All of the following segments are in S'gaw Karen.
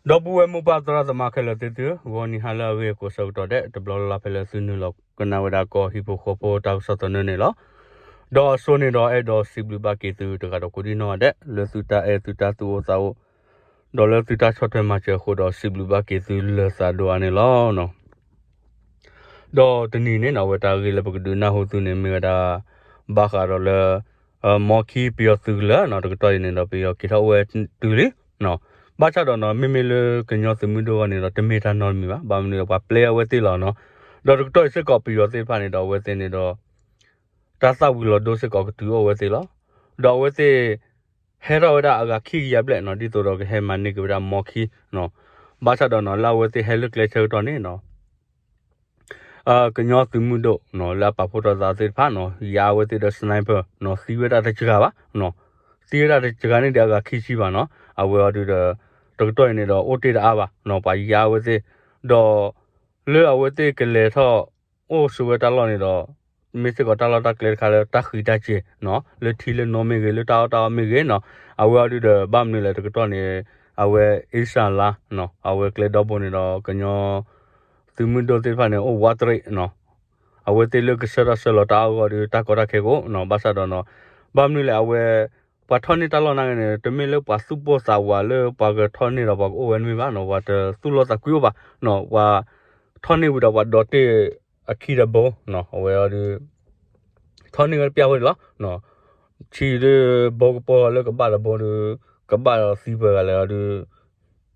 ဒီပုၢ်ဝဲၢ်မိၢ်ပၢ်သရၣ်သမါခဲလၢာ်သ့ၣ်သုဧၢ, ဂီၤနံၤဟါလၢအဂ့ၤကိးဆၢကတီၢ်ဒဲး တဘျီလၢ်လၢ်ဖဲလၢသုနုာ်လီၤကနၣ်ဝဲဒၣ်ကီၢ်ဟံၣ်ဖိဃီဖိတၢ်ကစီၣ်သနၢၣ်န့ၣ်လီၤ. ဒီးအစိန့ၣ်ဒီးအဲၣ်ဒိးစံးဘျုးဘၣ်က့ၤသုတဂၤဒီးကိးဒံၣ်နီၣ်ဂၤဒဲး လၢသုတၢ်အဲၣ်သုတၢ်သူၣ်အိၣ်သးအိၣ် ဒီးလၢသုတၢ်ဆီၣ်ထွဲမၤစၢၤအဃိဒီးစံးဘျုးဘၣ်က့ၤသုလၢာ်သးဒိၣ်အါန့ၣ်လီၤ. ဒီးတနံၤန့ၣ်နီၣ် အဝဲတၢ်ဂ့ၢ်လၢပကဒုးနၢ်ဟူသုန့ၣ် မ့ၢ်ဝဲဒၣ် ဘၣ်ဃးဒီးလၢ မီခံပယီၤသုးကလၢၤနီၣ် တကတီၢ်အံၤန့ၣ်ဒီး ပယီၤက့ၤထီၣ်အိၣ်ဝဲတုၤလံ. ဘၣ်ဆၣ်ဒီးနီၣ် မ့မ့ၢ်လၢကညီသုးမုၢ်ဒိၣ်အဂီၢ်န့ၣ်ဒီး တမ့ၢ်တၢ်နီတမံၤဘၣ်. ဘၣ်မနုၤလဲၣ် ပှၤပျဲအဝဲသ့ၣ်လီၤနီၣ်. ဒီးတကတီၢ်အံၤစ့ၢ်ကီးပယီၤသ့ၣ်တဖၣ်န့ၣ်ဒီး အဝဲသ့ၣ်န့ၣ်ဒီး တၢ်သၣ်ဝံၤလီၤဒိစ့ၢ်ကီးကတုၤအိၣ်ဝဲသ့ၣ်လီၤ. ဒီးအဝဲသ့ၣ် ဟဲထီၣ်ဝဲဒၣ်အဂၤခံကယၤဘျဲၣ်နီၣ် ဒ်သိးဒီးကဟဲမၤန့ၢ်က့ၤဝဲဒၣ်မီခံနီၣ်. ဘၣ်ဆၣ်ဒီးနီၣ် လၢအဝဲသ့ၣ်ဟဲလၢကျဲဆၢကတီၢ်န့ၣ်နီၣ် ကညီသုးမုၢ်ဒိၣ်နီၣ် လၢအပာ်ဖှိၣ်ထီၣ်သးသ့ၣ်တဖၣ်နီၣ် ယါအဝဲသ့ၣ်ဒီး sniper နီၣ် သံဝဲဒၣ်တစှၤဘၣ်နီၣ်. သံဝဲဒၣ်တစှၤန့ၣ်ဒီးအဂၤခံဆံဘၣ်နီၣ်. အဝဲအီၤဒုးဒီး တကတီၢ်အံၤန့ၣ်ဒီး အိၣ်တ့ၢ်တအါဘၣ်နီၣ် ပှၤယါအဝဲသ့ၣ် ဒီး လၢအဝဲသ့ၣ်ကလဲၤထီၣ် အိၣ်ဆိးဝဲတၢ်လီၢ်န့ၣ်ဒီး မ့ၢ်စ့ၢ်ကီးတၢ်လီၢ်တၢ်ကျဲတခါလၢတၢ်ဃံးတၢ်စ့ၤနီၣ် လၢထံလၢနိမ့ၢ်ဂ့ၤ လၢတၢ်အီၣ်တၢ်အီမ့ၢ်ဂ့ၤနီၣ်. အဝဲအီၤဒုးဒီး ဘၣ်မနုၤလဲၣ်တကတီၢ်န့ၣ် အဝဲအ့စၢလါနီၣ် အဝဲကျဲဒီဘိန့ၣ်ဒီး ကညီ သုးမုၢ်ဒိၣ်သ့ၣ်တဖၣ်န့ၣ် အိၣ်ဝးတရံးနီၣ် အဝဲသ့ၣ်လၢကဆှၢတၢ်ဆှၢလီၤတၢ်အါဂီၢ်ဒီး တၢ်ကီတၢ်ခဲကအိၣ်နီၣ်. ဘၣ်ဆၣ်ဒီးနီၣ် ဘၣ်မနုၤလဲၣ် အဝဲ ပှၤထီၣ်န့ၢ်တၢ်လီၢ်နာ်က့န့ၣ် တမ့ၢ်လၢပှၤသူၣ်ပိၢ်သးဝးလၢပှၤကထီၣ်န့ၢ်ဒီးပှၤကအိၣ်ဝဲတမ့ၢ်ဘၣ်နီၣ်. ပှၤတသူၣ်လီသးကွံအိၣ်ဘၣ်နီၣ်. ပှၤထီၣ်န့ၢ်ဝံၤဒီးပှၤဒိးတ့ၢ်အခံဒီးဘိနီၣ် အဝဲအီၤဒုး ထီၣ်န့ၢ်ဝဲတပျၢ်ဝဲန့ၣ်လီၤ. ဆံးဒုး ဘိကပီၤလၢကဘၣ်ဒီးဘိဒုး ကဘၣ်ဒီးသံပှဲၤဂၤလဲၣ်အီၤဒုး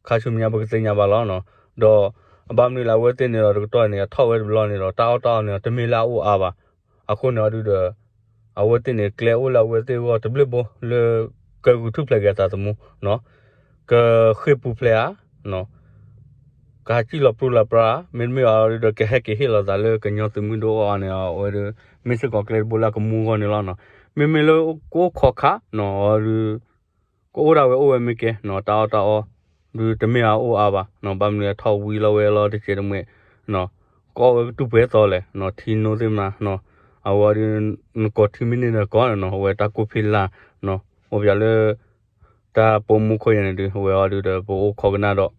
ခါဆူမဲာ်ညါပကသ့ၣ်ညါဘၣ်လီၤနီၣ်. ဒီးအဘၣ်မနုၤလဲၣ် အဝဲသ့ၣ်န့ၣ်ဒီးတကတီၢ်န့ၣ် အထီၣ်ဝဲတဘျီန့ၣ်ဒီး တၢ်အီၣ်တၢ်အီန့ၣ်ဒီး တမ့ၢ်လၢအအိၣ်အါဘၣ်. အဃိန့ၣ်အီၤဒုးဒီး အဝဲသ့ၣ်န့ၣ် ကျဲအိၣ်လၢအဝဲသ့ၣ်အဂီၢ်တဘျုးဘိ လၢကဂုာ်ထူၣ်ဖျဲးက့ၤအသးသမူနီၣ် ကဃ့ၢ်ပူၤဖျဲးဧါ ကဟးစံၣ်လီၤပြူလီၤပြါ မ့တမ့ၢ်အီၤဒုးဒီး ကဟဲက့ၤဟ့ၣ်လီၤသးလၢကညီသုးမုၢ်ဒိၣ်အဂီၢ်န့ၣ် အဝဲဒုး မ့ၢ်စ့ၢ်ကီးကျဲတဘိလၢအကမူအဂီၢ်န့ၣ်လီၤနီၣ်. မ့မ့ၢ်လၢကအိၣ်ခိးခးနီၣ် အီၤဒုး ကအိၣ်ဒၣ်ဝဲအိၣ်ဝဲမ့ၢ်ကဲနီၣ် တၢ်အီၣ်တၢ်အီ ဒုးတမ့ၢ်အအိၣ်အါဘၣ်နီၣ်. ဘၣ်မနုၤလဲၣ် ထီၣ်ဝံၤလီၤဝဲလီၤတကဲးတမှဲးနီၣ် ကအီၣ်ဝဲကတူၢ်ပှဲၤသီလဲၣ်နီၣ် ထံနိသ့ၣ်မနၤနီၣ် အဝဲအီၤဒုး နကိးထံမ့ၢ်န့ၢ်ဒီးကိးနီၣ် အဝဲတၢ်ကိၢ်ဖံးလာ်နီၣ် အိၣ်ပယီၤလၢ တၢ်ပိာ်မူခိၣ်ယဲၢ်န့ၣ်ဒုး အဝဲအီၤဒုးဒီး ပအိၣ်ခိးကနၣ်ဒီး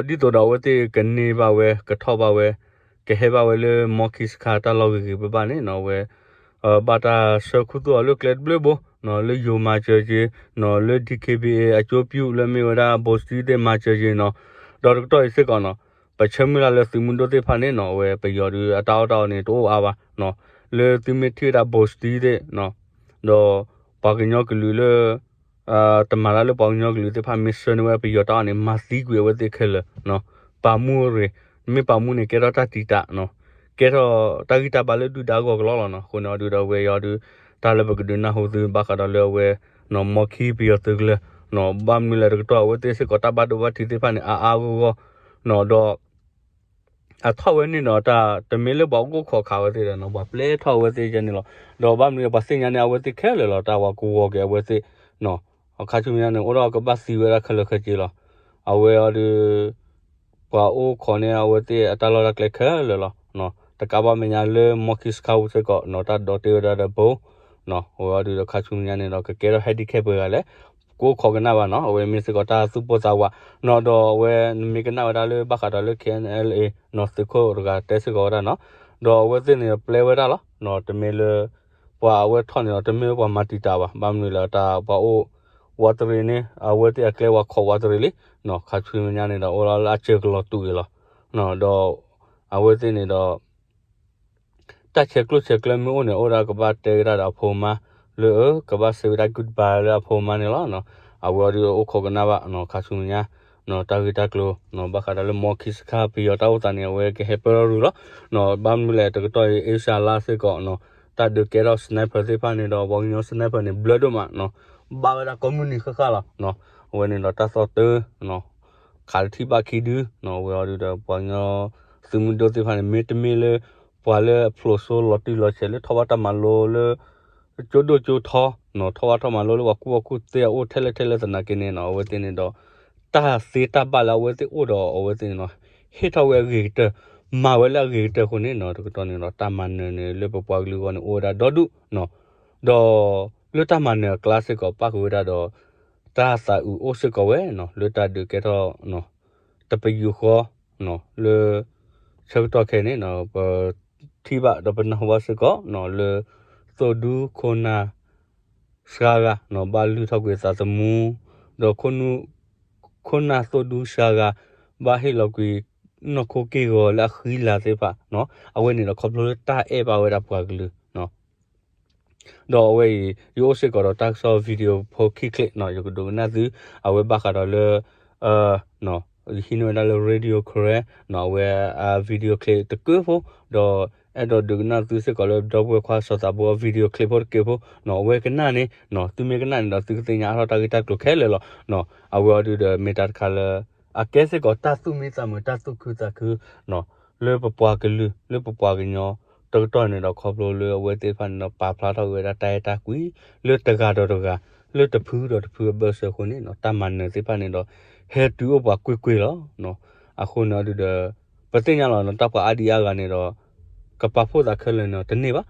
ဒီးဒ်သိးဒီးအဝဲသ့ၣ်ကန့ၢ်ဘၣ်ဝဲ ကထီၣ်ဘၣ်ဝဲ ကဟဲဘၣ်ဝဲလၢမီခံစခါတၢ်လီၢ်ဂ့ၤဂ့ၤဘၣ်ဘၣ်န့ၣ်နီၣ် အဝဲ ဘၣ်တၢ်ဆှၢခူသူၣ်အီၤလၢကျဲတဘျုးဘိနီၣ် လၢယိၤမၤစၢၤက့ၤနီၣ် လၢ D K B A အကၠိပျူၣ် လၢမ့ၢ်ဝဲဒၣ် ဘိစတံသ့ၣ်မၤစၢၤက့ၤနီၣ်. ဒီးတကတီၢ်အံၤစ့ၢ်ကီးနီၣ် ပဆၢမုၢ်လၢ်လၢသုးမုၢ်ဒိၣ်သ့ၣ်တဖၣ်န့ၣ်နီၣ် အဝဲပယီၤဒုးအတၢ်အီၣ်တၢ်အီန့ၣ် တအိၣ်အါဘၣ်နီၣ် လၢသုမ့ၢ်ထံၣ်ဝဲဒၣ်ဘိစတံသ့ၣ်နီၣ် ဒီးပှၤကညီကလုာ်လၢ တမၤတၢ်လၢပှၤကညီကလုာ်သ့ၣ်တဖၣ် မ့ၢ်ဆှၢန့ၢ်ဝဲပယီၤတၢ်အီၣ်န့ၣ် မၤသံကွံာ်အဝဲသ့ၣ်ခဲလၢာ်နီၣ်. ပာ်မူရ့ၣ် မ့ၢ်ပာ်မူန့ၣ် ကဲထီၣ်တၢ်တံာ်တာ်နီၣ် ကဲထီၣ်တၢ်ဂံၢ်တၢ်ဘါလၢဒုၣ်ဒါအဂီၢ်ကလီလီၤနီၣ်. အဃိန့ၣ်အီၤဒုးဒီး အဝဲအီၤဒုး တၢ်လၢပကဒုးနၢ်ဟူသုဘၣ်ဃးဒီးလၢအဝဲနီၣ် မီခံပယီၤသုးကလၢၤနီၣ် ဘၣ်မနုၤလဲၣ်တကတီၢ် အဝဲသ့ၣ်စ့ၢ်ကီးတၢ်ဘၣ်ဒိဘၣ်ထံးသ့ၣ်တဖၣ်န့ၣ် အါအါဂီၢ်ဂီၢ်နီၣ် ဒီး အထီၣ်ဝဲန့ၣ်ဒီးတၢ်တမ့ၢ်လၢပှၤအိၣ်ခိးခးဝဲသ့ၣ်ဒီးနီၣ် ပှၤပျဲထီၣ်ဝဲသ့ၣ်ယဲန့ၣ်လီၤ. ဒီးဘၣ်မနုၤပှၤသ့ၣ်ညါန့ၢ်အဝဲသ့ၣ်ခဲလၢာ်လီၤ တၢ်ပှၤကဝီၤက့ၤအဝဲသ့ၣ်နီၣ် အခါဆူညါန့ၣ် အိၣ်ဒီးကဘၣ်သံဝဲဒၣ်ခဲလၢာ်ခဲဆ့လီၤ. အဝဲအီၤဒုး ပှၤအိၣ်ခိးန့ၢ်အဝဲသ့ၣ်အတၢ်လီၢ်တၢ်ကျဲခဲလၢာ်လီၤ. တကးဘၣ်မဲာ်ညါလၢမီခံစခါပူၤစ့ၢ်ကီးနီၣ် တၢ်ဒိးတ့ၢ်ဝဲဒၣ်ဒီးဘိ အဝဲအီၤဒုးဒီးခါဆူညါန့ၣ်ဒီး ကကဲထီၣ် handicap ပှဲၤဂၤလဲၣ် ကအိၣ်ခိးကနၣ်ဘၣ်နီၣ် အဝဲမ့ၢ်စ့ၢ်ကီးတၢ်သူၣ်ပိၢ်သးဝးနီၣ် ဒီးအဝဲနမ့ၢ်ကနၣ်ဝဲဒၣ်လၢဘၣ်ဃးဒီးလၢ K N L A နီၣ် သုးခိၣ်တဂၤတဲစ့ၢ်ကီးဝဲဒၣ်နီၣ် ဒီးအဝဲသ့ၣ်န့ၣ်ပျဲဝဲဒၣ်လီၤနီၣ် တမ့ၢ်လၢ ပှၤအဝဲထီၣ်န့ၣ်ဒီး တမ့ၢ်လၢပှၤမၤတံာ်တာ်ဘၣ် ဘၣ်မနုၤလဲၣ် တၢ်ပှၤအိၣ်ဝးတရံးန့ၣ် အဝဲသ့ၣ်အကျဲပှၤခိးဝးတရံးလံနီၣ် ခါဆူညါန့ၣ်ဒီး အိၣ်လၢအစၢၤကလီၤတူာ်အံၤလီၤ. ဒီး အဝဲသ့ၣ်န့ၣ်ဒီး တၢ်ဆဲးကျိးဆဲးကျၢမ့ၢ်အိၣ်န့ၣ် အိၣ်ဒၣ်ကဘၣ်တဲကဒါဒီးအဖိမါ လၢအကဘၣ်စံးဝဲဒၣ် goodbye လၢအဖိမါန့ၣ်လီၤ. အဝဲအီၤဒုးအိၣ်ခိးကနၣ်ဘၣ်နီၣ် ခါဆူညါ တၢ်ဂ့ၢ်တၢ်ကျိၤနီၣ် ဘၣ်ဃးဒီးလၢမီခံစခါပယီၤတၢ်အိၣ်သးန့ၣ် အဝဲကဟဲပၢၢ်ထီၣ်ရူၤလီၤ. ဘၣ်မနုၤလဲၣ်တကတီၢ်အံၤ အ့ရှါလါစ့ၢ်ကီးနီၣ် တၢ်ဒုးကဲထီၣ် sniper သ့ၣ်တဖၣ်န့ၣ်ဒီး ပှၤကညီ sniper န့ၣ် ဘျၢဒိၣ်မးနီၣ် ဘၣ်ဝဲဒၣ်ကိးမုၢ်နံၤဃၣ်ဃၣ်လီၤ. အဝဲန့ၣ်ဒီးတၢ်သီၣ်တၢၢ် ခးတထံၣ်ဘၣ်ခံဒုနီၣ် အဝဲအီၤဒုးဒီး ပှၤကညီသုးမုၢ်ဒိၣ်သ့ၣ်တဖၣ်န့ၣ် မ့တမ့ၢ်လၢ ပှၤလၢအဖျိးစိလီၤတံၢ်လီၤဆဲးလၢထီၣ်ဘၣ်တၢ်မၤလိလၢ ကၠိဒိၣ်ကၠိထီနီၣ် ထီၣ်ဘၣ်ထီၣ်မၤလိလၢပှၤကူၣ်ဘၣ်ကူၣ်သ့အအိၣ်ထဲလဲၣ်ထဲလဲၣ်သနာ်က့န့ၣ်နီၣ် အဝဲသ့ၣ်န့ၣ်ဒီး တၢ်သ့တၢ်ဘၣ်လၢအဝဲသ့ၣ်အိၣ်ဒီးအဝဲသ့ၣ်န့ၣ်နီၣ် ဟ့ၣ်ထီၣ်ဝဲအဂ့ၤကတၢၢ် မၤဝဲလၢအဂ့ၤကတၢၢ်အဃိန့ၣ်နီၣ် တကတီၢ်န့ၣ်ဒီး တၢ်မၤနၢၤန့ၣ် လၢပပှၤကလုာ်အဂီၢ်န့ၣ် အိၣ်ဝဲဒၣ်ဒီဒူၣ်နီၣ် ဒီး လၢတၢ်မၤနၢၤအကျါစ့ၢ်ကီး ပၣ်ဃုာ်ဝဲဒၣ်ဒီး တၢ်သးအုးအိၣ်စ့ၢ်ကီးဝဲနီၤ လၢတၢ်ဒုးကဲထီၣ် တပယူာ်ဃီ လၢ ဆၢကတီၢ်ခဲအံၤန့ၣ် ပထံၣ်ဘၣ်ဒီးပနၢ်ဟူဘၣ်စ့ၢ်ကီးနီၤ လၢ သိၣ်ဒူခိၣ်နၢ် စှၤဂၤနီၤ ဘၣ်လုၢ်ထီၣ်ကွံာ်သးသမူ ဒီး ခိၣ်နၢ်သိၣ်ဒူစှၤဂၤ ဘၣ်ဟ့ၣ်လီၤကွံာ် နီၢ်ခိက့ၢ်ဂီၤလၢအဃံလၤသ့ၣ်တဖၣ်နီၤ အဝဲန့ၣ်ဒီးခီဖျိလၢတၢ်အဲၣ်ဘၣ်ဝဲဒၣ်ပှၤကလုာ်နီၤ ဒီးအဝဲအံၤ ယအိၣ်စ့ၢ်ကီးဒီးတၢ်ကစီၣ် video ဖိခံချ့နီၤ ယကဒုးကနၣ်သု အဝဲဘၣ်ဃးဒီးလၢ ယဟံးန့ၢ်ဝဲဒၣ်လၢ Radio Karen နီၤ အဝဲ video clip တကုးဖိ ဒီးအဲၣ်ဒိးဒုးကနၣ်သုစ့ၢ်ကီးလၢ ဒီပုၢ်ဝဲၢ်ခွါစီၤသးဘိ video clip ဖိတကုးဖိနီၤ အဝဲကနၣ်န့ၣ်နီၤ သုမ့ၢ်ကနၣ်န့ၣ်ဒီး သုကသ့ၣ်ညါအါထီၣ်တၢ်ဂ့ၢ်တၢ်ကျိၤခဲလၢာ်လီၤနီၤ အဝဲအီၤဒုဒီး မ့ၢ်တၢ်တခါလၢ အကဲစ့ၢ်ကီးတၢ်သူၣ်မံသးမုာ် တၢ်သူၣ်ခုသးခုနီၤ လၢပပှၤကလုာ် လၢပပှၤကညီ တကတီၢ်န့ၣ်ဒီး ခီဖျိလၢအဝဲသ့ၣ်တဖၣ်န့ၣ်ဒီး ပာ်ဖျါထီၣ်က့ၤဝဲဒၣ်တၢ်အဲၣ်တၢ်ကွံ လၢတဂၤဒီးတဂၤ လၢတဖုဒီးတဖုအဘၢၣ်စၢၤအဃိန့ၣ်နီၤ တၢ်မၤနၢၤသ့ၣ်တဖၣ်န့ၣ်ဒီး ဟဲတုၤအိၣ်ပှၤကွ့ၢ်ကွ့ၢ်လီၤနီၤ အဃိန့ၣ်အီၤဒုဒီး ပသ့ၣ်ညါလီၤနီၤ တၢ်ပှၤအါဒံအါဂၤန့ၣ်ဒီး ကပာ်ဖှိၣ်သးခဲလၢာ်န့ၣ်ဒီး တန့ၢ်ဘၣ်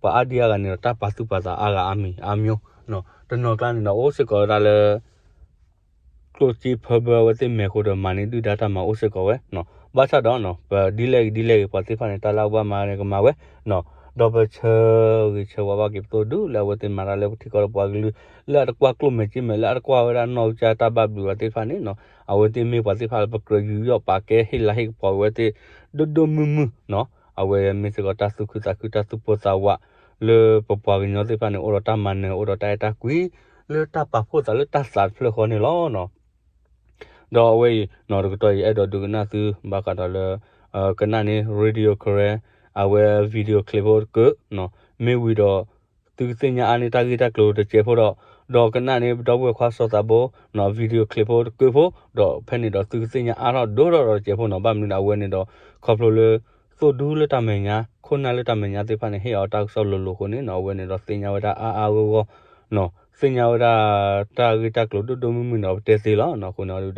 ပှၤအါဒံအါဂၤန့ၣ်ဒီး တၢ်ပာ်သူၣ်ပာ်သးအါဂၤအါမံၤအါမျိုးနီၤ တနီၤကျါန့ၣ်ဒီး အိၣ်စ့ၢ်ကီးဝဲဒၣ်လၢ ကျိၣ်စ့ဖၢဘၢအဝဲသ့ၣ်မဲာ်အဃိဒီး မၤန့ၢ်ဒုၣ်ဒါတၢ်မၤအိၣ်စ့ၢ်ကီးဝဲနီၤ ဘၣ်ဆၣ်ဒီးနီၤ ပဒ်လဲၣ်ဂ့ၤဒ်လဲၣ်ဂ့ၤ ပှၤသ့ၣ်တဖၣ်န့ၣ် တၢ်လၢအဘၣ်မၤန့ၣ်ကမၤဝဲနီၤ ဒီးပဆၢဂ့ၤဆၢဝါဘၣ်က့ၤပသိၣ်ဒူလၢအဝဲသ့ၣ်မၤတၢ်လၢပထံကီၢ်ဒီးပှၤကလုာ် လၢအတကွၢ်ကျိၣ်မဲာ်ကၠ့မဲာ် လၢအတကွၢ်ဝဲဒၣ်နီၢ်ကစၢ်တၢ်ဘၣ်ဘျုးဘၣ်သ့ၣ်တဖၣ်န့ၣ်နီၤ အဝဲသ့ၣ်မ့ၢ်ပှၤသ့ၣ်တဖၣ်လၢပကြၢးယူးယီၣ်ပာ်ကဲဟ့ၣ်လၤဟ့ၣ်ကပီၤဝဲသ့ၣ် ဒိၣ်ဒိၣ်မုၢ်မုၢ်နီၤ အဝဲမ့ၢ်စ့ၢ်ကီးတၢ်သူၣ်ခုသးခု တၢ်သူၣ်ပိၢ်သးဝး လၢပပှၤကညီသ့ၣ်တဖၣ်န့ၣ် အိၣ်ဒီးတၢ်မၤနၢၤ အိၣ်ဒီးတၢ်အဲၣ်တၢ်ကွံ လၢတၢ်ပာ်ဖှိၣ်သးလၢတၢ်သးတဖျၢၣ်ဃီန့ၣ်လီၤနီၤ. ဒီးအဝဲအံၤနီၤ တကတီၢ်အံၤ အဲၣ်ဒိးဒုးကနၣ်သု ဘၣ်ဃးဒီးလၢ ကနၣ်န့ၣ် Radio Karen အဝဲ video clip ဖိတကုးနီၤ မ့ၢ်ဝံၤဒီး သုကသ့ၣ်ညါအါန့ၢ်တၢ်ဂ့ၢ်တၢ်ကျိၤတစဲးဖိဒီး ဒီးကနၣ်န့ၣ်ဒီပုၢ်ဝဲၢ်ခွါစီၤသးဘိနီၤ video clip ဖိတကုးဖိ ဒီးဖဲန့ၣ်ဒီးသုကသ့ၣ်ညါအါထီၣ်ဒိၣ်ထီၣ်ဒီးတစဲးဖိနီၤ ဘၣ်မနုၤဒီးအဝဲန့ၣ်ဒီး ခီဖျိလၢ သိၣ်ဒူလၢတၢ်မဲာ်ညါ ခိၣ်နၢ်လၢတၢ်မဲာ်ညါသ့ၣ်တဖၣ်န့ၣ် ဟ့ၣ်အီၤတၢ်ကစီၣ်လိၤလိၤအဃိန့ၣ်နီၤ အဝဲန့ၣ်ဒီးသ့ၣ်ညါဝဲဒၣ်အါအါဂီၢ်ဂီၢ်နီၤ သ့ၣ်ညါဝဲဒၣ် တၢ်ဂ့ၢ်တၢ်ကျိၤဒိၣ်ဒိၣ်မုၢ်မုၢ်န့ၣ်ဒီး ပတဲသ့လီၤနီၤ အဃိန့ၣ်ဒီး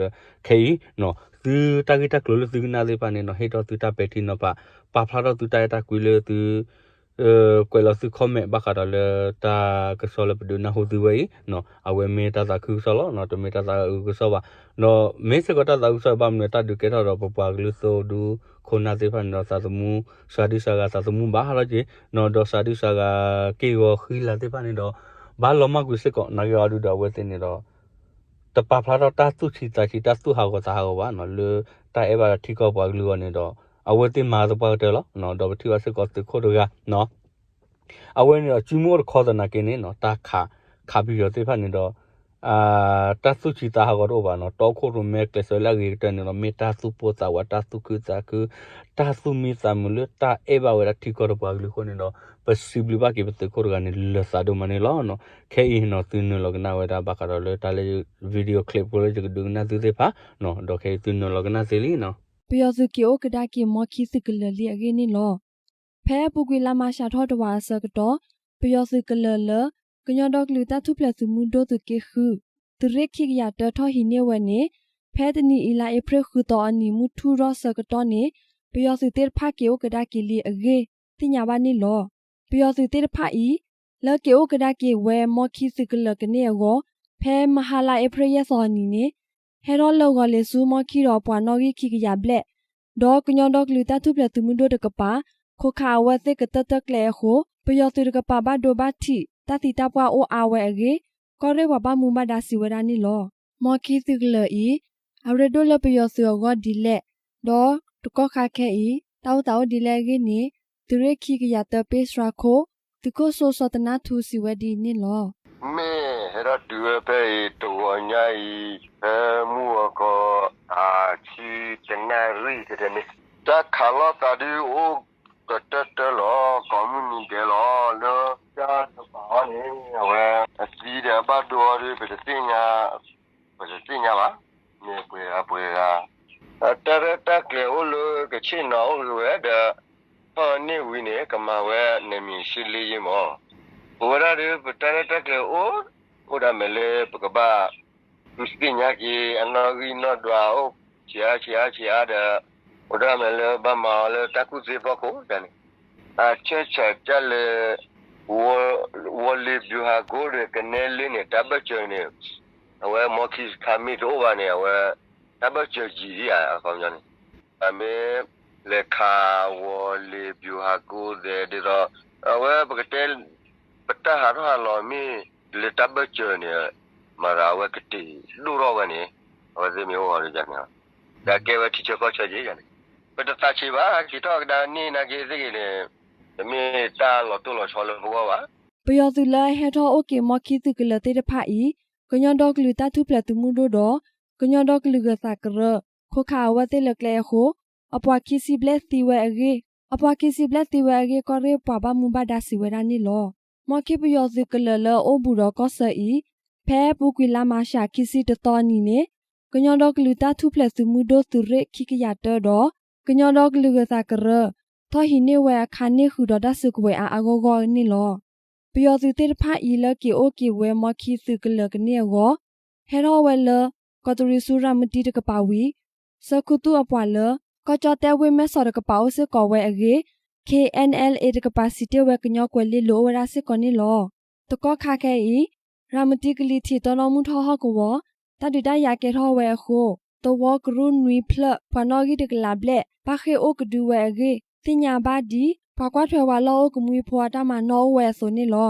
ခဲအံၤနီၤ သုတၢ်ဂ့ၢ်တၢ်ကျိၤလၢသုကနၣ်သ့ၣ်တဖၣ်န့ၣ်နီၤ ဟ့ၣ်ထီၣ်သုတၢ်ပဲာ်ထံနီၤဖး ပာ်ဖျါထီၣ်သုတၢ်အဲၣ်တၢ်ကွံလၢသု ကွဲးလီၤသု comment ဘၣ်ဃးဒီးလၢတၢ်ကစီၣ်လၢပဒုးနၢ်ဟူသုဝဲအံၤနီၤ အဝဲမ့ၢ်တၢ်သးခုကစီၣ်လီၤနီၤ တမ့ၢ်တၢ်သးအုးကစီၣ်ဘၣ် ဒီးမ့ၢ်စ့ၢ်ကီးတၢ်သးအုးကစီၣ်ဘၣ်မနုၤ တၢ်ဒုးကဲထီၣ်ဒီးပပှၤကလုာ်သိၣ်ဒူ ခိၣ်နၢ်သ့ၣ်တဖၣ်န့ၣ်ဒီးသးသမူ စှၤဒုစှၤဂၤသးသမူဘၣ်ဟးထီၣ်က့ၤနီၤ ဒီးစှၤဒုစှၤဂၤက့ၢ်ဂီၤဃံလၤသ့ၣ်တဖၣ်န့ၣ်ဒီး ဘၣ်လီၤမၢ်ကွံာ်စ့ၢ်ကီး နာ်က့အီၤဒုဒီးအဝဲသ့ၣ်န့ၣ်ဒီး တပာ်ဖျါထီၣ်တၢ်သူၣ်ဆံးသးဆံး တၢ်သူၣ်ဟးဂီၤသးဟးဂီၤဘၣ်နီၤ လၢတၢ်အဲၣ်ဘၣ်ထံကီၢ်ပှၤကလုာ်အဂီၢ်န့ၣ်ဒီး အဝဲသ့ၣ်မၤသပှၢ်ကတၢၢ်လီၤ ဒီးပထံၣ်ဘၣ်စ့ၢ်ကီးသုးခိၣ်တဂၤနီၤ အဝဲန့ၣ်ဒီး စုမုၢ်အိၣ်တခီသနာ်က့န့ၣ်နီၤ တၢ်ခး ခးပယီၤသ့ၣ်တဖၣ်န့ၣ်ဒီး တၢ်သူၣ်ဆံးသးဟးဂီၤတအိၣ်ဘၣ်နီၤ တီခိၣ်ရိၣ်မဲကျဲးစၢးလၢအဂ့ၤကတၢၢ်န့ၣ်ဒီး မ့ၢ်တၢ်သူၣ်ပိၢ်သးဝး တၢ်သူၣ်ခုသးခု တၢ်သူၣ်မံသးမုာ်လၢတၢ်အဲၣ်ဘၣ်ဝဲဒၣ်ထံကီၢ်ဒီးပှၤကလုာ်အဃိန့ၣ်ဒီး ပစံးဘျုးဘၣ်က့ၤပသုးခိၣ်တဂၤန့ၣ် လၢာ်သးဒိၣ်မးန့ၣ်လီၤနီၤ ခဲအံၤနီၤ သုနုာ်လီၤကနၣ်ဝဲဒၣ်ဘၣ်ဃးဒီးလၢတၢ်လၢ video clip ဖိလၢယကဒုးကနၣ်သုသ့ၣ်တဖၣ်နီၤ ဒီးခဲအံၤသုနုာ်လီၤကနၣ်သ့လံနီၤ ပယီၤသုးက့ၤအိၣ်ကဒါက့ၤ မီခံသုးကလၢၤလံအဂ့ၢ်န့ၣ်လီၤ. ဖဲအပူၤကွံာ်လါမးရှးထီၣ်တဝာ်အဆၢကတီၢ် ပယီၤသုးကလၢၤလၢ ကညီဒီကလုာ်တၢ်ထူၣ်ဖျဲးသုးမုၢ်ဒိၣ်သုးက့ဃု သုးရ့ၣ်ခံကယၤတၢထီၣ်ဟံးန့ၢ်ဝဲန့ၣ် ဖဲတနံၤအံၤလါအ့ဖြ့ၣ်ဃုသီအနံၤ မုၢ်ထူၣ်ထီၣ်ဆၢကတီၢ်န့ၣ် ပယီၤသုးသ့ၣ်တဖၣ်က့ၤအိၣ်ကဒါက့ၤလံအဂ့ၢ် သ့ၣ်ညါဘၣ်န့ၣ်လီၤ. ပယီၤသုးသ့ၣ်တဖၣ်အံၤ လၢက့ၤအိၣ်ကဒါက့ၤဝဲမီခံသုးကလၢၤကန့ၢ်အဂီၢ် ဖဲမဟါလါအ့ဖြ့ၣ်ယဲၢ်သီအနံၤန့ၣ် ဟဲထီၣ်လၢာ်ဂီၤလ့ၤဆူမီခံဒီးအပှၤနီၣ်ဂံၢ်ခံကယၤဘျဲၣ် ဒီးကညီဒီကလုာ်တၢ်ထူၣ်ဖျဲးသုးမုၢ်ဒိၣ်တကပၤ ခိးခးအဝဲသ့ၣ်ကတၢၢ်တၢၢ်ကျဲအဃိ ပယီၤသုးတကပၤဘၣ်ဒိဘၣ်ထံး တၢ်သံတၢ်ပှၢ်အိၣ်အါဝဲအဂ့ၢ် ကီၢ်ရ့ၣ်ပှၤဘၣ်မူဘၣ်ဒါစံးဝဲဒၣ်န့ၣ်လီၤ. မီခံသုးကလၢၤအံၤ အရ့ဒိၣ်လၢပယီၤသုးအဂီၢ်ဒ်လဲၣ်, ဒီးတကီၢ်ခါခဲအံၤ တၢ်အိၣ်သးအိၣ်ဒ်လဲၣ်အဂ့ၢ်န့ၣ် သုးရ့ၣ်ခံကယၤတၢပ့စှၤခိၣ် သုးခိၣ်စိစီၤတနါထူစံးဝဲဒ်အံၤန့ၣ်လီၤ. မ့ၢ်ဟဲထီၣ်တုၤဝဲဖဲအံၤ တဂီၤညါအံၤ ဖဲမုၢ်ဂီၤခီ အဆံတနၣ်ရံၣ်တဲန့ၣ် တၢ်ခးလိာ်သးဒုးအိၣ်ကတၢၢ်တၢၢ်လီၤ ကိးမုၢ်နံၤဒဲးလီၤ လၢတၢ်တပာ်အီၤန့ၣ် အဝဲ အသံဒီးအဘၣ်ဒိအီၤဒုး ပတသ့ၣ်ညါ ပတသ့ၣ်ညါဘၣ်, မ့ၢ်ပှဲၤဂၤပှဲၤဂၤ, တၢ်ရဲၣ်တၢ်ကျဲၤအိၣ်လၢကဆ့ၣ်နီၤအိၣ်ဂ့ၤဝဲဒီး ထီၣ်န့ၢ်ဝံၤန့ၣ် ကမၤဝဲနမံၤဆံလ့ယ့မး, ပဝဲဒၣ်ဒီး ပတၢ်ရဲၣ်တၢ်ကျဲၤအိၣ်, အိၣ်ဒၣ်မဲာ်လၢပကဘၣ် သ့ၣ်ညါက့ၤ အနီၣ်ဂံၢ်နီၣ်ဒွးအိၣ်ဆံးအါဆံးအါဆံးအါဒီး အိၣ်ဒၣ်မဲာ်လၢဘၣ်မၤအီၤလၢတၢ်ကူၣ်သ့ဖီခိၣ်န့ၣ်, အဆၢဆၢကၢ်လၢ ဝီၤလ့ၤဘျူၤဟးကိဒီး ကနဲလ့န့ၣ် တၢ်ဘၢၣ်စၢၤန့ၣ် အဝဲမီခံစခါမ့ၢ်တအိၣ်ဘၣ်န့ၣ် အဝဲ တၢ်ဘၢၣ်စၢၤယံာ်ဒံးဧါ အခီပညီန့ၣ် ပမ့ၢ်လဲၤခးဝီၤလ့ၤ ဗျူဟာကုန်း ဒ်သိး အဝဲပကတဲ ပတၢ်ဟးထီၣ်ဟးလီၤမ့ၢ်လၢတၢ်ဘၢၣ်စၢၤန့ၣ် မၤသးအဝဲကတ့ၢ်ဒိၣ်ထီၣ်ဝဲန့ၣ် အဝဲသ့ၣ်မ့ၢ်အိၣ်အီၤဒ်န့ၣ် ဒီးကဲဝဲထံဆၢကီၢ်ဆၢက့ၤန့ၣ် ပတသးဆံးဘၣ် က့ၤထီၣ်ကဒါန့ၢ်နာ်က့သ့ၣ်ဂ့ၤန့ၣ် တမ့ၢ်တၢ်လီၤတိၢ်လီၤဆီလၢပဂီၢ်ဘၣ်. ပယီၤသုးလၢအဟဲထီၣ်အိၣ်က့ၤမီခံသုးကလၢၤသ့ၣ်တဖၣ်အံၤ ကညီဒီကလုာ်တၢ်ထူၣ်ဖျဲးသုးမုၢ်ဒိၣ်ဒီး ကညီဒီကလုာ်ဂၢၤသးကရၢ ခိးခးအဝဲသ့ၣ်လၢကျဲအဃိ အပှၤခံဆံဘျဲၣ်သံဝဲအဂ့ၢ် အပှၤခံဆံဘျဲၣ်သံဝဲအဂ့ၢ် ကီၢ်ရ့ၣ်ပှၤဘၣ်မူဘၣ်ဒါစံးဝဲဒၣ်န့ၣ်လီၤ. မီခံပယီၤသုးကလၢၤလၢအအိၣ်ဘူးဒီးကီၢ်ဆၢအံၤ ဖဲအပူၤကွံာ်လါမၤရှးခံဆံတသီအနံၤန့ၣ် ကညီဒီကလုာ်တၢ်ထူၣ်ဖျဲးသုးမုၢ်ဒိၣ်သုးရ့ၣ်ခံကယၤတၢဒီး ကညီဒီကလုာ်ဂၢၤသးကရၢ ထီၣ်ဟံးန့ၢ်ဝဲအခါန့ၢ်ဃုာ်ဒီးတၢ်စုကဝဲၤအါအါဂီၢ်ဂီၢ်န့ၣ်လီၤ. ပယီၤသုးသ့ၣ်တဖၣ်အံၤလၢက့ၤအိၣ်က့ၤဝဲမီခံသုးကလၢၤကန့ၢ်အဂီၢ် ဟဲထီၣ်ဝဲလၢ ကီးတရံးဆူရၤမတံတကပၤဝံၤ ဆၢခူသူၣ်အပှၤလၢ ကီၢ်ကၠီၣ်တဲၣ်ဝ့ၢ်မဲၢ်ဆီးတကပၤအိၣ်စ့ၢ်ကီးဝဲအဂ့ၢ် ခ့ၣ်အဲၣ်အဲၣ်လ်အ့တကပၤစံးတ့ၢ်ဝဲကညီကွဲၤလ့လိၤအိၣ်ဝဲဒၣ်စ့ၢ်ကီးန့ၣ်လီၤ. တကီၢ်ခါခဲအံၤ ရၤမတံကလံၤထံးတီနီၣ်မုၢ်ထီၣ်ဟီၣ်ကဝီၤ တၢ်ဒုးတၢ်ယၤကဲထီၣ်ဝဲအဃိ သဝီကရူၢ်နွံဖျၢၣ် ပှၤနီၣ်ဂံၢ်တကလးဘျဲၣ် ဘၣ်ဃ့ၢ်အိၣ်ကဒုဝဲအဂ့ၢ် သ့ၣ်ညါဘၣ်ဒ် ပှၤကွၢ်ထွဲဝဲလီၢ်အိၣ်ကမှံဖိအတၢ်မၤနီၣ်အိၣ်ဝဲအသိးန့ၣ်လီၤ.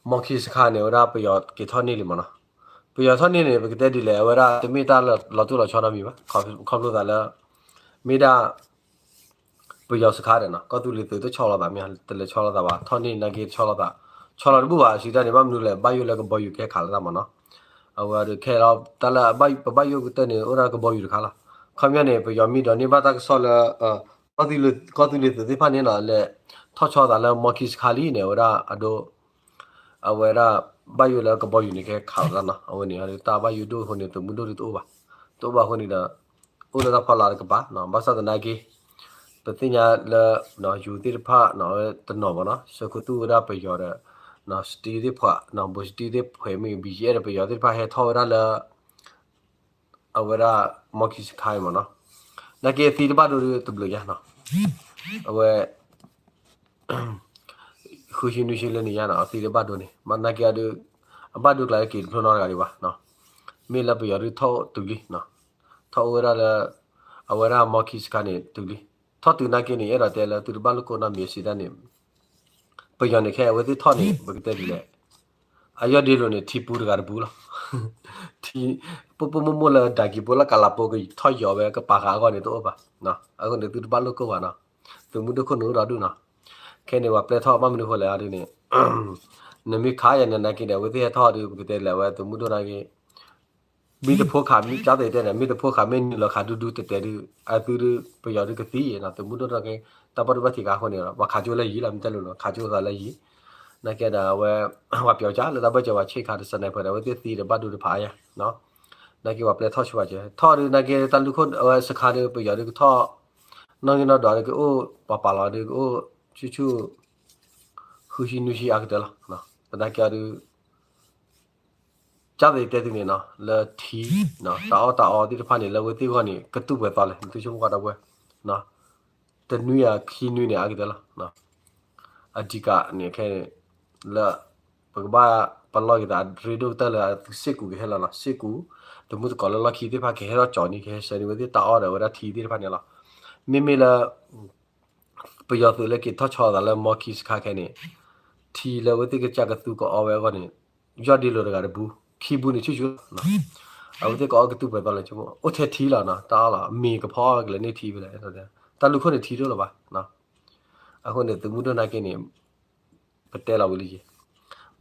မီခံစခါန့ၣ် အဝဲဒၣ်ပယီၤက့ၤထီၣ်န့ၢ်လံမ့ၢ်နီၤ. ပယီၤထီၣ်န့ၢ်န့ၣ် ပကတဲဒ်လဲၣ် အဝဲဒၣ်တမ့ၢ်တၢ်လီၤတိၢ်လီၤဆီနီတမံၤဘၣ်. ခီဖျိသးလၢ မ့ၢ်ဒၣ် ပယီၤစခါဒီးနီၤ ကီၢ်သူလ့ၤသုးတဆီလီၤသးမ့ၢ် တလဲၤဆီလီၤသးဘၣ် ထီၣ်န့ၢ်နာ်က့တဆီလီၤသး ဆီလီၤတဘူၣ်ဘၣ် စံးတၢ်န့ၣ် ဘၣ်မနုၤလဲၣ် ဘၣ်ယိၣ်လၢကဘီယူၤကဟဲခးလၢတၢ်မ့ၢ်နီၤ. အဝဲဒၣ်ခဲလီၤ တၢ်လၢပဘၣ်ယိၣ်ကတၢၢ်န့ၣ် အိၣ်ဒၣ်ကဘီယူၤတခါလီၤ. ခီပညီန့ၣ် ပယီၤမ့ၢ်ဒိးန့ၢ်ဘၣ်တၢ်ကစီၣ်လၢ ကီၢ်သူလ့ၤသုးသ့ၣ်တဖၣ်န့ၣ်နီၤ လဲၤထီၣ်ဆီသးလၢမီခံစခါလံန့ၣ် အဝဲဒၣ်အဒိ အဝဲဒၣ်ဘၣ်ယိၣ်လၢကဘီယူၤန့ၣ်ကဟဲခးလီၤတၢ်နီၤ အဝဲန့ၣ်တၢ်ဘၣ်ယိၣ်ဒိၣ်အဃိန့ၣ် သုးမုၢ်ဒိၣ်ဒုးတအိၣ်ဘၣ် တအိၣ်ဘၣ်အဃိန့ၣ်ဒီး အိၣ်လၢတၢ်ဖီလာ်တကပၤ ဘၣ်ဆၣ်သနာ်က့ ပသ့ၣ်ညါလၢ ယူၤသ့ၣ်တဖၣ် တနီၤမ့ၢ်နီၤ ဆၢခူသူၣ်ဝဲဒၣ်ပယီၤဒီး စတံသ့ၣ်ဖှဲး ဘိးစတံသ့ၣ်ဖှဲးမ့ၢ် ဘံၣ်ယဲၢ်ဒီးပယီၤသ့ၣ်တဖၣ်ဟဲထီၣ်ဝဲဒၣ်လၢ အဝဲဒၣ်မီခံစခါအံၤမ့ၢ်နီၤ နာ်က့အသံတဘၣ်ဒိဒုးတဘျုးညါနီၤ အဝဲ ဃုဆံနွံဆံလၢန့ၣ်ညါနီၤ အသံတဘၣ်ဒိန့ၣ် နာ်က့အဒုး အဘၣ်ဒိကျါလၢက့ၤတဖျိနီတဂၤဒံးဘၣ် မ့ၢ်လၢပယီၤဒုးထီၣ်တုၤလံ ထီၣ်အိၣ်ဝဲဒၣ်လၢ အဝဲဒၣ်မီခံစခါန့ၣ်တုၤလံ ထီၣ်တုၤနာ်က့န့ၣ် အဲၣ်ဒိးတဲလၢသုတဘၣ်လိာ်ကိၣ်နီတမံၤစံးတၢ်န့ၣ် ပယီၤန့ၣ်ခဲအဝဲသ့ၣ်ထီၣ်န့ၣ် ပကတဲဒ်လဲၣ် အယီၢ်ဒ့လိာ်န့ၣ် ထံပူတဂၤတပူလီၤ ထံ ပိၢ်ပိၢ်မိၢ်မိၢ်လၢဒၣ်ကံၤပိလၢကလးပိကထီၣ်ယီၤဝဲကပာ်ဃာ်အဂီၢ်န့ၣ်တအိၣ်ဘၣ် အဃိန့ၣ်သုတဘၣ်လိာ်ကိၣ်ဘၣ်နီၤ သုးမုၢ်ဒိၣ်ခိၣ်နူာ်အိၣ်ဒီးဒုၣ်နီၤ ခဲန့ၣ်ပှၤပျဲထီၣ်ဘၣ်မနုၤဃိလဲၣ်ဒ်န့ၣ် နမ့ၢ်ခးယၤန့ၣ်နာ်က့ဒီး အဝဲသ့ၣ်ဟဲထီၣ်ဒုး ပကတဲလဲၣ်ဝဲသုးမုၢ်ဒိၣ်နာ်က့ မ့ၢ်တဖိခးမ့ၢ်ကၠီသ့ၣ်တဲန့ၣ် မ့ၢ်တဖိခးမ့ၢ်နုာ်လီၤခးဒူဒူတဲာ်တဲာ်ဒုး အသုဒုး ပယီၤဒုးကသံနီၤ သုးမုၢ်ဒိၣ်နာ်က့ တၢ်ဘၣ်ဒိဘၣ်ထံးခါအဃိန့ၣ် ပှၤခးကၠိလၢယံၤလီၤ မ့ၢ်တဲလိၤလိၤ ခးကၠိသးလၢယံၤ နာ်က့ဒီးအဝဲ ပှၤပျီၤကၢ်လၢတၢ်ဘၢၣ်စၢၤပှၤဆ့ၣ်ခါဒီး sniper ဒီး အဝဲသ့ၣ်သံဒီးဘၣ်ဒိတဖၣ်အါယါ နာ်က့ပှၤပျဲထီၣ်ဆူပှၤကၢၤ ထီၣ်ဒုးနာ်က့တၢ်လူၢ်ခိၣ်အဝဲစခါဒုး ပယီၤဒုးကထီၣ် နီၢ်ဂံၢ်နီၢ်ဒွးဒုးကအိၣ် ပှၤပာ်လီၤဒုးကအိၣ် ဆူၣ်ဆူၣ် ဃုဆံနွံဆံအါကတၢၢ်လီၤ သနာ်က့အီၤဒုး ကၠီသ့ၣ်တဲသုန့ၣ်နီၤ လၢထံ တၢ်အီၣ်တၢ်အီသ့ၣ်တဖၣ်န့ၣ် လၢဝဲသ့ၣ်ဂီၢ်န့ၣ် ကတူၢ်ပှဲၤသီလဲၣ် နသုဆိကမိၣ်ကွၢ်ဒီပုၢ်ဝဲၢ် တနွံအခံနွံန့ၣ် အါကတၢၢ်လီၤ အဓိကန့ၣ်ခဲ လၢ ပကဘၣ်ပလီၢ်က့ၤသးရ့ဒိၣ်ကတၢၢ်လၢသုးစ့ၢ်ကူးကဟဲလီၤနီၤ စ့ၢ်ကူး သုးမုၢ်သကိးလၢလီၢ်ခံသ့ၣ်တဖၣ်ကဟဲထီၣ်ကၠီၤန့ၣ် ကဟဲဆှၢန့ၢ်ဝဲသ့ၣ်တၢ်အီၣ်ဒီးဝဲဒၣ်ထံသ့ၣ်တဖၣ်န့ၣ်လီၤ မ့မ့ၢ်လၢ ပယီၤသုးလၢက့ၤထီၣ်ဆီသးလၢမီခံစခါခဲန့ၣ် ထံလၢဝဲသ့ၣ်ကစၢ်ကသူကအီဝဲအဂီၢ်န့ၣ် ယီၢ်ဒ့လိာ်တဂၤတပူ ခံပူန့ၣ်ဆူၣ်ဆူၣ်လီၤ အဝဲသ့ၣ်ကအီကတူၢ်ပှဲၤသီလဲၣ် အိၣ်ထဲထံလီၤနီၤ တၢ်အီၣ်လီၤ မ့ၤကဖီအီၣ်ကလဲၤန့ၢ်ထံဖဲလဲၣ် တၢ်လူၢ်ခိၣ်န့ၣ်ထံဒိၣ်လီၤဘၣ် အဃိန့ၣ် သုးမုၢ်ဒိၣ်နာ်က့န့ၣ် ပတဲလီၤဝံၤလံယံၤ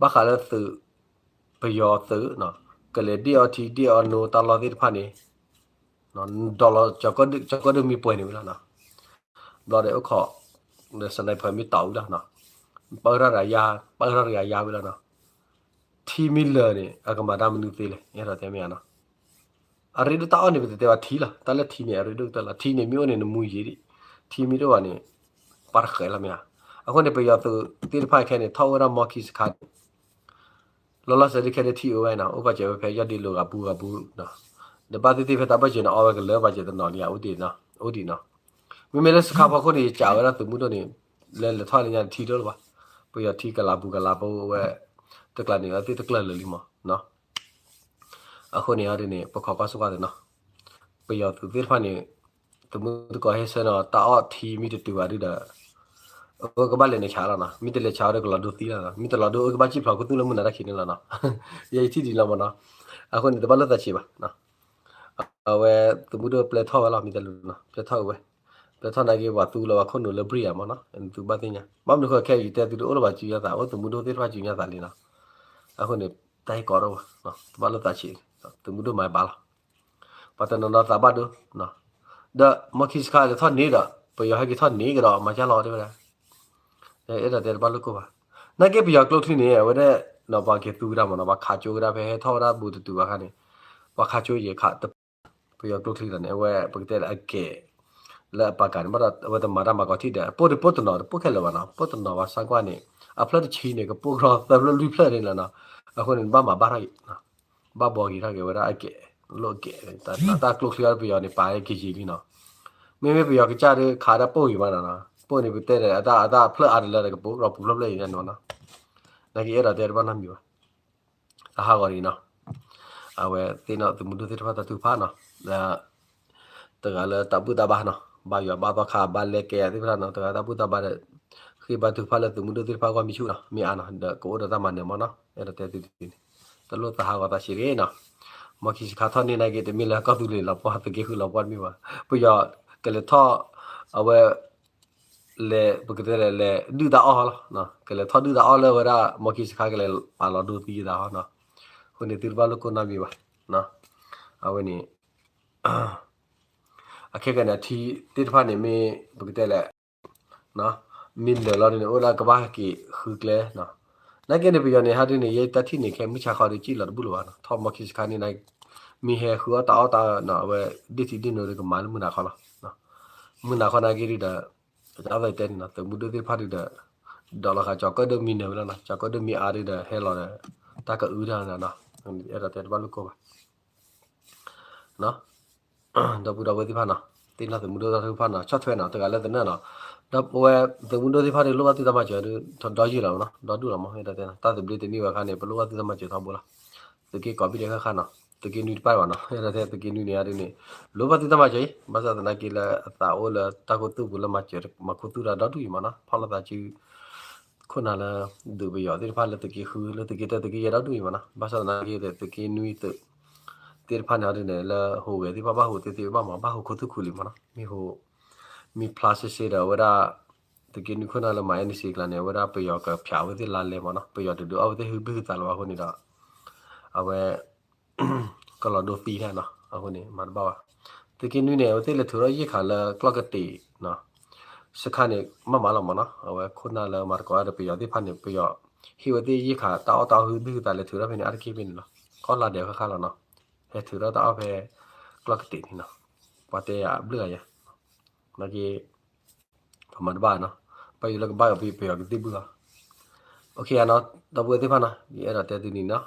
ဘၣ်ဃးလၢသုး ပယီၤသုး ကလဲၤဒ့ၣ်အီထံဒ့ၣ်အီနိတၢ်လီၢ်သ့ၣ်တဖၣ်န့ၣ် ဒီးလီၤ ကၠီၤကီၢ်ဒိၣ်မ့ၢ်ပှဲၤန့ၣ်ဝံၤလီၤနီၤ ဘျီဒီးအိၣ်ခိး ဒီး sniper မ့ၢ်တီၣ်ဝံၤလီၤနီၤ ပၢၢ်ထီၣ်တဂၤယါ ပၢၢ်ထီၣ်တဂၤယါဝံၤလီၤနီၤ ထံမ့ၢ်လၢာ်န့ၣ် အကမၤတၢ်မနုၤသ့လဲၣ် အဲၣ်ဒိးတဲမ့ၢ်ဧါနီၤ အရ့ဒိၣ်တၢ်အီၣ်န့ၣ် ပတတဲဘၣ်ထံလီၤ တၢ်လၢထံန့ၣ် အရ့ဒိၣ်ကတၢၢ်လီၤ ထံန့ၣ်မ့ၢ်အိၣ်န့ၣ် နမူယံာ်ဒံး ထံမ့ၢ်တအိၣ်ဘၣ်န့ၣ် ပှၤတဃဲးလီၤမ့ၢ်ဧါ အဃိန့ၣ် ပယီၤသုးသ့ၣ်တဖၣ်ခဲန့ၣ် ထီၣ်အိၣ်ဝဲဒၣ်မီခံစခါန့ၣ် လီၤလီၤဆဲးဒုးခဲဒုးထံအိၣ်ဝဲနီၤ အိၣ်ပာ်စၢၤဝဲဖဲယီၢ်ဒ့လိာ်ဂၤပူၤဂၤပူၤနီၤ ဒီးဘၣ်သ့ၣ်သ့ၣ်ဖဲတၢ်ဘၢၣ်စၢၤန့ၣ် အီဝဲကလၢပာ်စၢၤတနီၤလံ အိၣ်ဒံးနီၤ မ့မ့ၢ်လၢစခါဖီခိၣ်န့ၣ် ယစံးဝဲဒၣ်သုးမုၢ်ဒိၣ်န့ၣ် လဲၤလဲၤထီၣ်လၢညါန့ၣ်ထံဒိၣ်လၢၤဘၣ် ပယီၤထံကလးပူၤကလးပူၤဝဲ တကျါန့ၣ် အဝဲသ့ၣ်တကျၢၢ်လၢာ်လံမးနီၤ အဃိန့ၣ်အဒ်န့ၣ် ပခိးကွၢ်ဆိကွၢ်သ့ၣ်နီၤ, ပယီၤသုးသ့ၣ်တဖၣ်န့ၣ် သုးမုၢ်သကိးဟဲဆှၢန့ၣ် တၢ်အီၣ်ထံမ့ၢ်တတုၤဘၣ်ဒုဒီး အဝဲကဘၣ်လဲၤနုာ်ဆးလီၤနီၤ, မ့ၢ်တလဲၤဆးဝဲဒီးကလီၤဒိသံလီၤ, မ့ၢ်တလီၤဒိအိၣ်ကဘၣ်စံၣ်ဖျိးခူသူၣ်လၢမုၢ်နၤတၢ်ခံးန့ၣ်လီၤနီၤ, ယဲယထံၣ်ဒ်လီၤမးနီၤ, အဃိန့ၣ် တဘၣ်လိာ်သးဆံးဘၣ် အဝဲသုးမုၢ်ဒိၣ်ပျဲထီၣ်ဝဲလီၤ မ့ၢ်တဲလိၤနီၤ, ပျဲထီၣ်ဝဲ, ပျဲထီၣ်နာ်က့ ပှၤသူလၢပှၤခိၣ်နူာ်လၢဘြံၣ်ဧါမးနီၤ, သုဘၣ်သ့ၣ်ညါ, ဘၣ်မနုၤဃိခဲအံၤတဲသုတအိၣ်လၢၤဘၣ်စုညါသး, အိၣ်သုးမုၢ်ဒိၣ်သ့ၣ်တဖၣ်စုညါသးလံနီၤ, အဃိန့ၣ် တၢ်ဟဲကီးထီၣ်ဝဲ, တဘၣ်လိာ်သးဆံး, သုးမုၢ်ဒိၣ်မၤဘၣ်လီၤ, ပှၤတနီၤနီၤသးဘၣ်ဒိ, ဒီးမီၢ်ခံစခါလဲၤထီၣ်န့ၢ်ဒီး ပယီၤဟဲက့ၤထီၣ်န့ၢ်ကဒီး မၤကၢ်လီၤတဲဝဲဒၣ် အဲၣ်ဒိးတဲတဘၣ်လိာ်ကိၢ်ဘၣ်, နာ်က့ပယီၤကျိချံန့ၣ် အဝဲဒၣ် ပှၤက့ၤသူကဒါမးနီၤ, ပှၤခးကၠိကဒါဖဲဟဲထီၣ်ဝဲဒၣ်ဘူးတတုၤဘၣ်ခါန့ၣ်, ပှၤခးကၠိယဲၤခး ပယီၤကျိချံလီၤန့ၣ် အဝဲပကတဲလၢအကဲး လၢအပာ်ကၤန့ၣ် ဘၣ်ဒီးအဝဲတမၤတၢ်မၤကီးထံၣ်ဒီး ပိၢ်တပိၢ်တနီၤတပိၢ်ခဲလၢာ်ဘၣ်နီၤ, ပိၢ်တနီၤဘၣ်ဆါကွၢ်န့ၣ် အဖျၢၣ်တဆံန့ၣ် ကပိၢ်ကရီသၢဖျၢၣ်လွံၢ်ဖျၢၣ်န့ၣ်လီၤနီၤ, အဃိန့ၣ် ဘၣ်မၤဘၣ်ထီၣ်က့ၤ ဘၣ်ဘှီက့ၤထီၣ်က့ၤဝဲဒၣ်အကဲး, လိၣ်အကဲး, တၢ်ကျိချံအီၤပယီၤန့ၣ် ပာ်က့ၤယံာ်လံနီၤ, မ့မ့ၢ်ပယီၤကစၢ်ဒီးခးဒၣ်ပိၢ်ဂ့ၤမးနီၤ, ပိၢ်န့ၣ်ပတဲန့ၣ် အတၢ်အတၢ်ဖျၢၣ်အါတလၢတကပိၢ်ကရီပူၤဖျၢၣ်ဖျၢၣ်အံၤန့ၣ်မးနီၤ, နာ်က့အဲၣ်ဒိးတဲတဘၣ်နီတမံၤဘၣ် သးဟးဂီၤတဂ့ၤနီၤ, အဝဲသ့ၣ်နီၣ်သုးမုၢ်ဒိၣ်သ့ၣ်တဖၣ်တၢ်ထုကဖၣ်နီၤ, တဂၤလၢတၢ်ဘူၣ်တၢ်ဘါနီၤ, ဘါယွၤဘါသီခါဘါလဲကဲသ့ၣ်တဖၣ်နီၤ, တဂၤတၢ်ဘူၣ်တၢ်ဘါဒီး ဃ့ဘါထုကဖၣ်လၢသုးမုၢ်ဒိၣ်သ့ၣ်တဖၣ်ဂီၢ်မံဆူၣ်နီၤ, မ့ၢ်အါနီၤ ဒီးကအိၣ်ဒီးတၢ်မၤနၢၤမးနီၤ, အဲၣ်ဒိးတဲသုဒ်န့ၣ်, တလိၣ်သးဟးဂီၤသးဆံးတဂ့ၤနီၤ, မီၢ်ခံစခါထီၣ်န့ၢ်နာ်က့ တမ့ၢ်လၢကီၢ်သူလ့ၤလီၤပှီၢ် သုးက့ဃုလီၤပှီၢ်တမ့ၢ်ဘၣ်, ပယီၤကလဲၤထီၣ် အဝဲ လဲၤ ပကတဲလဲၤ လဲၤဒုၣ်တၢ်အီၣ်လီၤ, ကလဲၤထီၣ်ဒုၣ်တၢ်အီၣ်လၢဝဲဒၣ် မီၢ်ခံစခါကလဲၤပာ်လီၤဒိသံသးဟီနီၤ, အဃိန့ၣ်သုတဘၣ်လိာ်ကိၢ်နီတမံၤဘၣ်, အဝဲန့ၣ် အခဲကနံၣ် အထံသ့ၣ်တဖၣ်န့ၣ်မ့ၢ် ပကတဲလဲၣ် မ့ၢ်နၢၤလီၤဒ်န့ၣ် အိၣ်ဒၣ်ကဘၣ်က့ၤဃုကျဲ, နာ်က့န့ၣ် ပယီၤန့ၣ် ဟးဒ်န့ၣ် ယဲတၢ်ထံၣ်န့ၣ် ခဲမုၢ်ဆါခီဒီး စံၣ်လီၤတဘူၣ်လၢၤဘၣ်နီၤ, ထီၣ်မီၢ်ခံစခါန့ၣ် မ့ၢ်ဟဲဃုအီၣ်တၢ်အီၣ်တၢ်နီၤ အဝဲဒ့ၣ်ထံဒ့ၣ်နိဒီးကမၤလၢမုၢ်နၤခီလီၤ, မုၢ်နၤခီနာ်က့ဒ်ဒီး အဝဲတဲန့ၣ်နီၤ သုးမုၢ်ဒိၣ်သ့ၣ်တဖၣ်ဒ်ဒီး ဒီးလီၤဃာ်ကၠီၤကၢၣ်ဒိၣ်မံနၢၤဝဲလီၤနီၤ, ကၠီၤကၢၣ်ဒိၣ်မံအါဒ်ဒီး ဟဲလီၤဒီး တၢ်ကအုတၢ်နီၤ, အဲၣ်ဒိးတဲတဘၣ်လိာ်ကိၢ်ဘၣ် ဒီပုၢ်ဒီဝဲၢ်သ့ၣ်တဖၣ်နီၤ, သ့ၣ်နီၣ်သုးမုၢ်ဒိၣ်သ့ၣ်တဖၣ်နီၤ ဆီၣ်ထွဲနီၤ တဂၤလၢသနၢၣ်နီၤ, ဒီပုၢ်ဝဲၢ်သုးမုၢ်ဒိၣ်သ့ၣ်တဖၣ်ဒီး လိၣ်ဘၣ်သုတၢ်မၤစၢၤဒီး ဒီဒူၣ်လီၤမးနီၤ, ဒီဒူၣ်လီၤမး အဲၣ်ဒိးတဲနီၤ တၢ်သဘျ့တန့ၢ်ဝဲအခါန့ၣ် ပလိၣ်ဘၣ်သုတၢ်မၤစၢၤထီဘိလီၤ, သုးက့ကိးဘံၣ်ဒဲးဃၣ်ဃၣ်နီၤ, သုးက့နွံတပၣ်ဘၣ်နီၤ, အဲၣ်ဒိးတဲသုးက့နွံန့ၣ်အဒ်န့ၣ် လိၣ်ဘၣ်သုတၢ်မၤစၢၤအံၤ ဘၣ်ဆၣ်သနာ်က့လၢအသးအိၣ်လၢတၢ်ခူသူၣ်ပူၤလၢမၤစၢၤမၤခူသူၣ်တၢ်ဒီဒူၣ်အံၤမးနီၤ, ဖီၣ်လိာ်သးစု ခိၣ်နၢ်လၢ ဒုးပယီၤသ့ၣ်တဖၣ်လၢသုးက့ဃု လၢသုးက့တၢ သုးက့ယဲၢ်ဒီဒူၣ်အံၤမးနီၤ, ဘၣ်ဆၣ်သနာ်က့ဒီး သုးက့နွံသုး သ့ၣ်တဖၣ်န့ၣ်အဒ်န့ၣ် လၢဟူးဂဲၤသ့ၣ်တဖၣ်ဘၣ်ဟူးသ့သ့ဘၣ်မး ဘၣ်ဟူးခူသူၣ်ခူလံမးနီၤ, မ့ၢ်ဟူး မ့ၢ်ဖျါစ့စ့ဒီးအဝဲဒၣ် သုးက့နွံခိၣ်နၢ်လၢမၤ NCA ကျါန့ၣ် အဝဲဒၣ်ပယီၤကဖျးဝဲသ့ၣ်လါလဲမးနီၤ, ပယီၤတဒုးအီၣ်ဝဲသ့ၣ်ဟုဘံၣ်ဟုသးလၢၤဘၣ်အဃိန့ၣ်ဒီး အဝဲ ကလီၤဒိသံတၢ်နီၤ, အဃိန့ၣ် မၤတဘၣ်ဘၣ်. သုးက့နွံန့ၣ် အဝဲသ့ၣ်လဲၤထုးထီၣ်ယ့ၣ်ခါလၢကျီၢ်ကတ့ာ်နီၤ, စခါန့ၣ် မၤမးလီၤမးနီၤ, အဝဲခိၣ်နၢ်လၢမၤသကိးတၢ်ဒီးပယီၤသ့ၣ်တဖၣ်န့ၣ် ပယီၤဟ့ၣ်ဝဲသ့ၣ်ယ့ၣ်ခါ တၢ်အီၣ်တၢ်အီဟုဘံၣ်ဟုသးလဲၤထုးထီၣ်ဖဲန့ၣ် အါတက့ၢ်ဖဲန့ၣ်လီၤ. ကီၢ်လါဒဲးဃၣ်ဃၣ်လီၤနီၤ, ဟဲထုးထီၣ်တၢ်အီၣ်ဖဲကျီၢ်ကတ့ာ်န့ၣ်နီၤ, ပှၤတဲယၤဘျုးဂၤယၤ နာ်က့ ပမၤတဘၣ်နီၤ, ဘၣ်ယိၣ်လၢကဘၣ်ကပယီၤကသံၣ်ဘုၣ်လီၤ. အိၣ်ခ့ယါနီၤ, ဒီပုၢ်ဝဲၢ်သ့ၣ်တဖၣ်နီၤ, ယအဲၣ်ဒိးတဲသုဒ်န့ၣ်နီၤ.